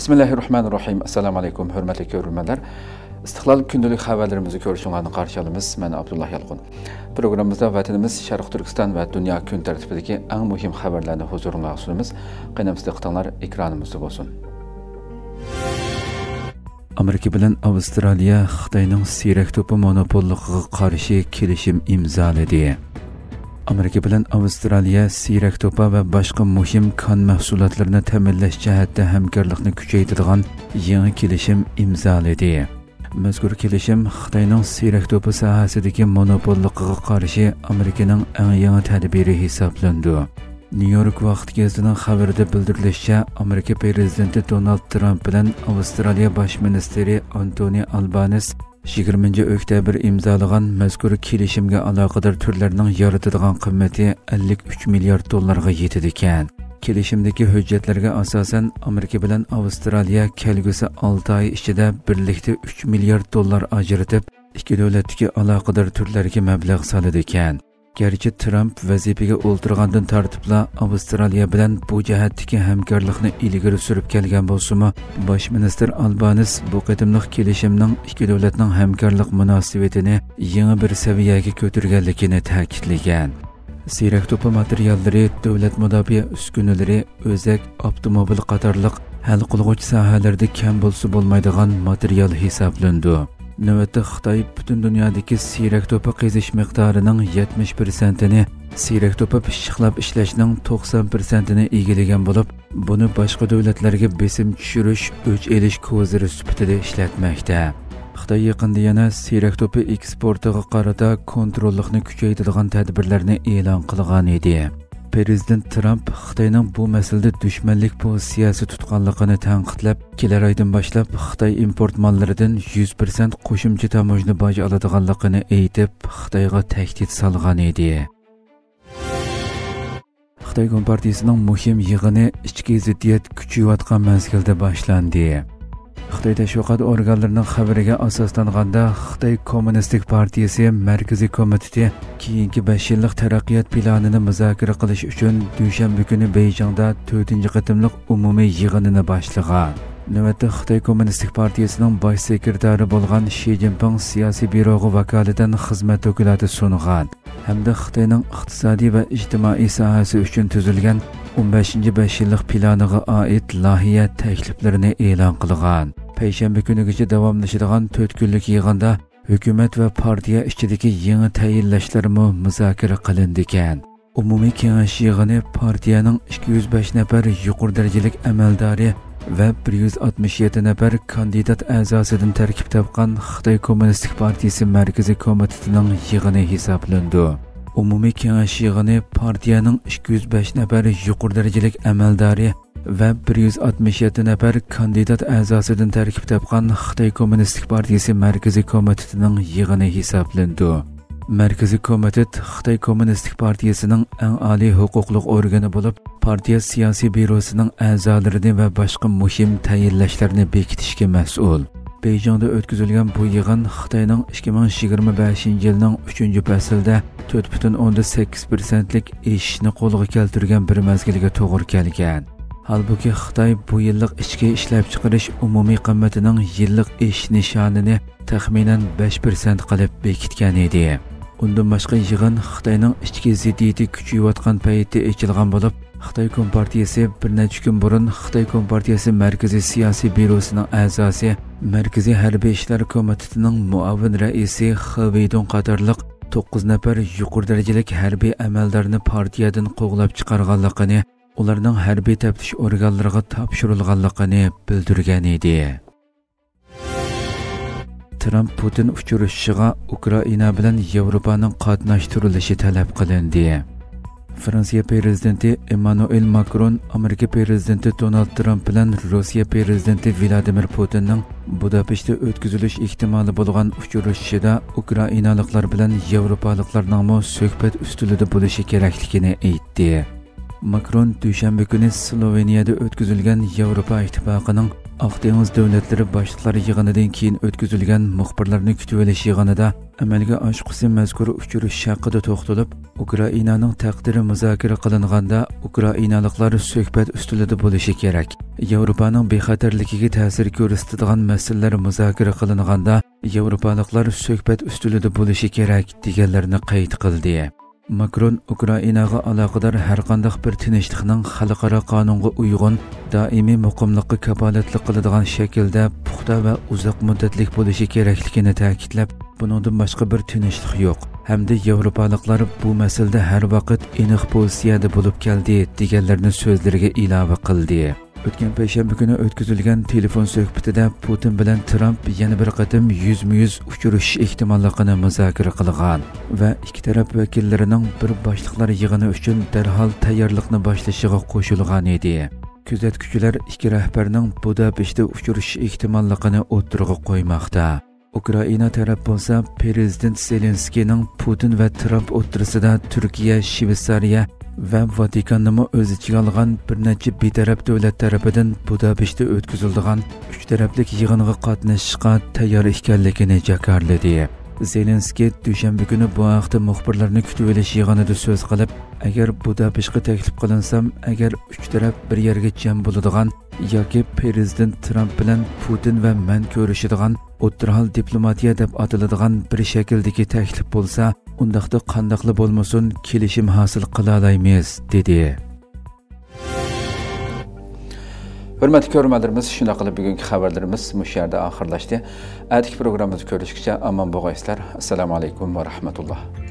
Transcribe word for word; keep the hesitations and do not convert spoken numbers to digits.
بىسمىللاھىررەھمانىررەھىم. ئەسسالامۇئەلەيكۇم، ھۆرمەتلىك كۆرۈرمەنلەر. ئىستىقلال كۈندىلىك خەۋەرلىرىمىزنى كۆرۈشۈڭلارنى قارشى ئالىمىز. مەن ئابدۇللا يالقۇن. پروگراممىمىزدا ۋەتىنىمىز، شەرقىي تۈركىستان ۋە دۇنيا كۈن تەرتىپىدىكى ئەڭ مۇھىم خەۋەرلەرنى ھۇزۇرۇڭلارغا سۇنىمىز. قېنى، دىققىتىڭلار ئېكرانىمىزدا بولسۇن. ئامېرىكا بىلەن ئاۋسترالىيە خىتاينىڭ سىيرەك توپى مونوپوللۇقىغا قارشى كېلىشىم ئىمزالىدى. ئامېرىكا بىلەن ئاۋسترالىيە سىيرەك توپا ۋە باشقا مۇھىم كان مەھسۇلاتلىرىنى تەمىنلەش جەھەتتە ھەمكارلىقنى كۈچەيتىدىغان يېڭى كېلىشىم ئىمزالىدى. مەزكۇر كېلىشىم خىتاينىڭ سىيرەك توپى ساھەسىدىكى مونوپوللۇقىغا قارشى ئامېرىكىنىڭ ئەڭ يېڭى تەدبىرى ھېسابلىنىدۇ. نيۇ يورك ۋاقىت گېزىتىنىڭ خەۋىرىدە بىلدۈرۈلۈشىچە، ئامېرىكا پىرېزىدېنتى دونالد ترامپ بىلەن ئاۋسترالىيە باش مىنىستىرى ئانتونى ئالبانىس يىگىرمىنچى ئۆكتەبىر ئىمزالىغان مەزكۇر كېلىشىمگە ئالاقىدار تۈرلەرنىڭ يارىتىدىغان قىممىتى ئەللىك ئۈچ مىليارد دوللارغا يېتىدىكەن. كېلىشىمدىكى ھۆججەتلەرگە ئاساسەن، ئامېرىكا بىلەن ئاۋسترالىيە كەلگۈسى ئالتە ئاي ئىچىدە بىرلىكتە ئۈچ مىليارد دوللار ئاجرىتىپ، ئىككى دۆلەتتىكى ئالاقىدار تۈرلەرگە مەبلەغ سالىدىكەن. گەرچە ترامپ ۋەزىپىگە ئولتۇرغاندىن تارتىپلا ئاۋسترالىيە بىلەن بۇ جەھەتتىكى ھەمكارلىقنى ئىلگىرى سۈرۈپ كەلگەن بولسىمۇ، باش مىنىستىر ئالبانىس بۇ قېتىملىق كېلىشىمنىڭ ئىككى دۆلەتنىڭ ھەمكارلىق مۇناسىۋىتىنى يېڭى بىر سەۋىيەگە كۆتۈرگەنلىكىنى تەكىتلىگەن. سىيرەك توپى ماتېرىياللىرى، دۆلەت مۇداپىئە ئۈسكۈنىلىرى، ئۆزەك، ئاپتوموبىل قاتارلىق ھەل قىلغۇچ ساھەلەردە كەم بولسا بولمايدىغان ماتېرىيال ھېسابلىنىدۇ. نۆۋەتتە خىتاي پۈتۈن دۇنيادىكى سىيرەك توپى قېزىش مىقدارىنىڭ يەتمىش پىرسەنتىنى سىيرەك توپى پىششىقلاپ ئىشلەشنىڭ توقسان پىرسەنتىنى ئىگىلىگەن بولۇپ، بۇنى باشقا دۆلەتلەرگە بېسىم چۈشۈرۈش، ئۆچ ئېلىش كوزىرى سۈپىتىدە ئىشلەتمەكتە. خىتاي يېقىندا يەنە سىيرەك توپى ئېكسپورتىغا قارىتا كونتروللۇقنى كۈچەيتىدىغان تەدبىرلەرنى ئېلان قىلغان ئىدى. پىرېزىدېنت ترامپ خىتاينىڭ بۇ مەسىلىدە دۈشمەنلىك پوزىتسىيەسى تۇتقانلىقىنى تەنقىدلەپ، كېلەر ئايدىن باشلاپ خىتاي ئىمپورت ماللىرىدىن يۈز پىرسەنت قوشۇمچە تاموژنا باجى ئالىدىغانلىقىنى ئېيتىپ، خىتايغا تەھدىت سالغان ئىدى. خىتاي كومپارتىيىسىنىڭ مۇھىم يىغىنى ئىچكى زىددىيەت كۈچىيىۋاتقان مەزگىلدە باشلاندى. خىتاي تەشۋىقات ئورگانلىرىنىڭ خەۋىرىگە ئاساسلانغاندا، خىتاي كوممۇنىستىك پارتىيىسى مەركىزىي كومىتېتى كېيىنكى بەش يىللىق تەرەققىيات پىلانىنى مۇزاكىرە قىلىش ئۈچۈن دۈشەنبە كۈنى بېيجىڭدا تۆتىنچى قېتىملىق ئومۇمىي يىغىنىنى باشلىغان. نۆۋەتتە خىتاي كوممۇنىستىك پارتىيىسىنىڭ باش سېكرېتارى بولغان شى جىنپىڭ سىياسىي بيۇروغا ۋاكالىتەن خىزمەت دوكلاتى سۇنغان ھەمدە خىتاينىڭ ئىقتىسادىي ۋە ئىجتىمائىي ساھەسى ئۈچۈن تۈزۈلگەن ئون بەشىنچى بەش يىللىق پىلانىغا ئائىت لايىھە تەكلىپلىرىنى ئېلان قىلغان. پەيشەنبە كۈنىگىچە داۋاملىشىدىغان تۆت كۈنلۈك يىغىندا ھۆكۈمەت ۋە پارتىيە ئىچىدىكى يېڭى تەيىنلەشلەرمۇ مۇزاكىرە قىلىندىكەن. ئومۇمىي كېڭەش يىغىنى پارتىيەنىڭ ئىككى يۈز بەش نەپەر يۇقىرى دەرىجىلىك ئەمەلدارى ۋە بىر يۈز ئاتمىش يەتتە نەپەر كاندىدات ئەزاسىدىن تەركىب تاپقان خىتاي كوممۇنىستىك پارتىيىسى مەركىزىي كومىتېتىنىڭ يىغىنى ھېسابلىنىدۇ. ئومۇمىي كېڭەش يىغىنى پارتىيەنىڭ ئىككى يۈز بەش نەپەر يۇقىرى دەرىجىلىك ئەمەلدارى ۋە بىر يۈز ئاتمىش يەتتە نەپەر كاندىدات ئەزاسىدىن تەركىب تاپقان خىتاي كوممۇنىستىك پارتىيىسى مەركىزىي كومىتېتىنىڭ يىغىنى ھېسابلىنىدۇ. مەركىزىي كومىتېت خىتاي كوممۇنىستىك پارتىيىسىنىڭ ئەڭ ئالىي ھوقۇقلۇق ئورگىنى بولۇپ، پارتىيە سىياسىي بيۇروسىنىڭ ئەزالىرىنى ۋە باشقا مۇھىم تەيىنلەشلەرنى بېكىتىشكە مەسئۇل. بېيجىڭدا ئۆتكۈزۈلگەن بۇ يىغىن خىتاينىڭ ئىككى مىڭ يىگىرمە بەشىنچى يىلنىڭ ئۈچىنچى پەسلىدە تۆت پۈتۈن ئوندىن سەككىز پىرسەنتلىك ئېشىشنى قولغا كەلتۈرگەن بىر مەزگىلگە توغرا كەلگەن. ھالبۇكى، خىتاي بۇ يىللىق ئىچكى ئىشلەپچىقىرىش ئومۇمىي قىممىتىنىڭ يىللىق ئېشىش نىشانىنى تەخمىنەن بەش پىرسەنت قىلىپ بېكىتكەن ئىدى. ئۇندىن باشقا، يىغىن خىتاينىڭ ئىچكى زىددىيىتى كۈچىيىۋاتقان پەيتتە ئېچىلغان بولۇپ، خىتاي كومپارتىيىسى بىر نەچچە كۈن بۇرۇن خىتاي كومپارتىيىسى مەركىزىي سىياسىي بيۇروسىنىڭ ئەزاسى، مەركىزىي ھەربىي ئىشلار كومىتېتىنىڭ مۇئاۋىن رەئىسى خې ۋېيدۇڭ قاتارلىق توققۇز نەپەر يۇقىرى دەرىجىلىك ھەربىي ئەمەلدارنى پارتىيەدىن قوغلاپ چىقارغانلىقىنى، ئۇلارنىڭ ھەربىي تەپتىش ئورگانلىرىغا تاپشۇرۇلغانلىقىنى بىلدۈرگەن ئىدى. ترامپ پۇتىن ئۇچرىشىشىغا ئۇكرائىنا بىلەن ياۋروپانىڭ قاتناشتۇرۇلۇشى تەلەپ قىلىندى. فرانسىيە پىرېزىدېنتى ئېممانۇئېل ماكرون ئامېرىكا پىرېزىدېنتى دونالد ترامپ بىلەن روسىيە پىرېزىدېنتى ۋلادىمىر پۇتىننىڭ بۇداپېشتتا ئۆتكۈزۈلۈش ئېھتىمالى بولغان ئۇچرىشىشىدا ئۇكرائىنالىقلار بىلەن ياۋروپالىقلارنىڭمۇ سۆھبەت ئۈستىلىدە بولۇشى كېرەكلىكىنى ئېيتتى. ماكرون دۈشەنبە كۈنى سلوۋېنىيەدە ئۆتكۈزۈلگەن ياۋروپا ئىتتىپاقىنىڭ ئاق دېڭىز دۆلەتلىرى باشلىقلار يىغىنىدىن كېيىن ئۆتكۈزۈلگەن مۇخبىرلارنى كۈتۈۋېلىش يىغىنىدا ئەمەلگە ئاشقۇسى مەزكۇر ئۇچرىشىش ھەققىدە توختىلىپ، ئۇكرائىنانىڭ تەقدىرى مۇزاكىرە قىلىنغاندا، ئۇكرائىنالىقلار سۆھبەت ئۈستىلىدە بولۇشى كېرەك. ياۋروپانىڭ بىخەتەرلىكىگە تەسىر كۆرسىتىدىغان مەسىلىلەر مۇزاكىرە قىلىنغاندا، ياۋروپالىقلار سۆھبەت ئۈستىلىدە بولۇشى كېرەك، دېگەنلىرىنى قەيت قىلدى. ماكرون ئۇكرائىناغا ئالاقىدار ھەرقانداق بىر تىنچلىقنىڭ خەلقئارا قانۇنغا ئۇيغۇن، دائىمىي مۇقىملىققا كاپالەتلىك قىلىدىغان شەكىلدە پۇختا ۋە ئۇزاق مۇددەتلىك بولۇشى كېرەكلىكىنى تەكىتلەپ، بۇنىڭدىن باشقا بىر تىنچلىق يوق ھەمدە ياۋروپالىقلار بۇ مەسىلىدە ھەر ۋاقىت ئېنىق پوزىتسىيەدە بولۇپ كەلدى، دېگەنلىرىنى سۆزلىرىگە ئىلاۋە قىلدى. ئۆتكەن پەيشەنبە كۈنى ئۆتكۈزۈلگەن تېلېفون سۆھبىتىدە پۇتىن بىلەن ترامپ يەنە بىر قېتىم يۈزمۇ يۈز ئۇچرىشىش ئېھتىماللىقىنى مۇزاكىرە قىلغان ۋە ئىككى تەرەپ ۋەكىللىرىنىڭ بىر باشلىقلار يىغىنى ئۈچۈن دەرھال تەييارلىقنى باشلىشىغا قوشۇلغان ئىدى. كۆزەتكۈچىلەر ئىككى رەھبەرنىڭ بۇداپېشتتا ئۇچرىشىش ئېھتىماللىقىنى ئوتتۇرىغا قويماقتا. ئۇكرائىنا تەرەپ بولسا پىرېزىدېنت زېلېنسكىينىڭ پۇتىن ۋە ترامپ ئوتتۇرىسىدا تۈركىيە، شۋېتسارىيە ۋە ۋاتىكاننىمۇ ئۆز ئىچىگە ئالغان بىر نەچچە بىتەرەپ دۆلەت تەرىپىدىن بۇداپېشتتا ئۆتكۈزۈلىدىغان ئۈچ تەرەپلىك يىغىنغا قاتنىشىشقا تەييار ئىكەنلىكىنى جاكارلىدى. زېلېنسكىي دۈشەنبە كۈنى بۇ ھەقتە مۇخبىرلارنى كۈتۈۋېلىش يىغىنىدا سۆز قىلىپ، ئەگەر بۇداپېشتقا تەكلىپ قىلىنسام، ئەگەر ئۈچ تەرەپ بىر يەرگە جەم بولىدىغان ياكى پىرېزىدېنت ترامپ بىلەن پۇتىن ۋە مەن كۆرۈشىدىغان ئوتتۇرا ھال دىپلوماتىيە دەپ ئاتىلىدىغان بىر شەكىلدىكى تەكلىپ بولسا، ئۇنداقتا قانداقلا بولمىسۇن، كېلىشىم ھاسىل قىلالايمىز، دېدى. ھۆرمەتلىك كۆرۈرمەنلىرىمىز، شۇنداق قىلىپ بۈگۈنكى خەۋەرلىرىمىز مۇشۇ يەردە ئاخىرلاشتى. ئەتىكى پروگراممىمىزدا كۆرۈشكىچە ئامان بولغايسىلەر. ئەسسالامۇ ئەلەيكۇم ۋە رەھمەتۇللا.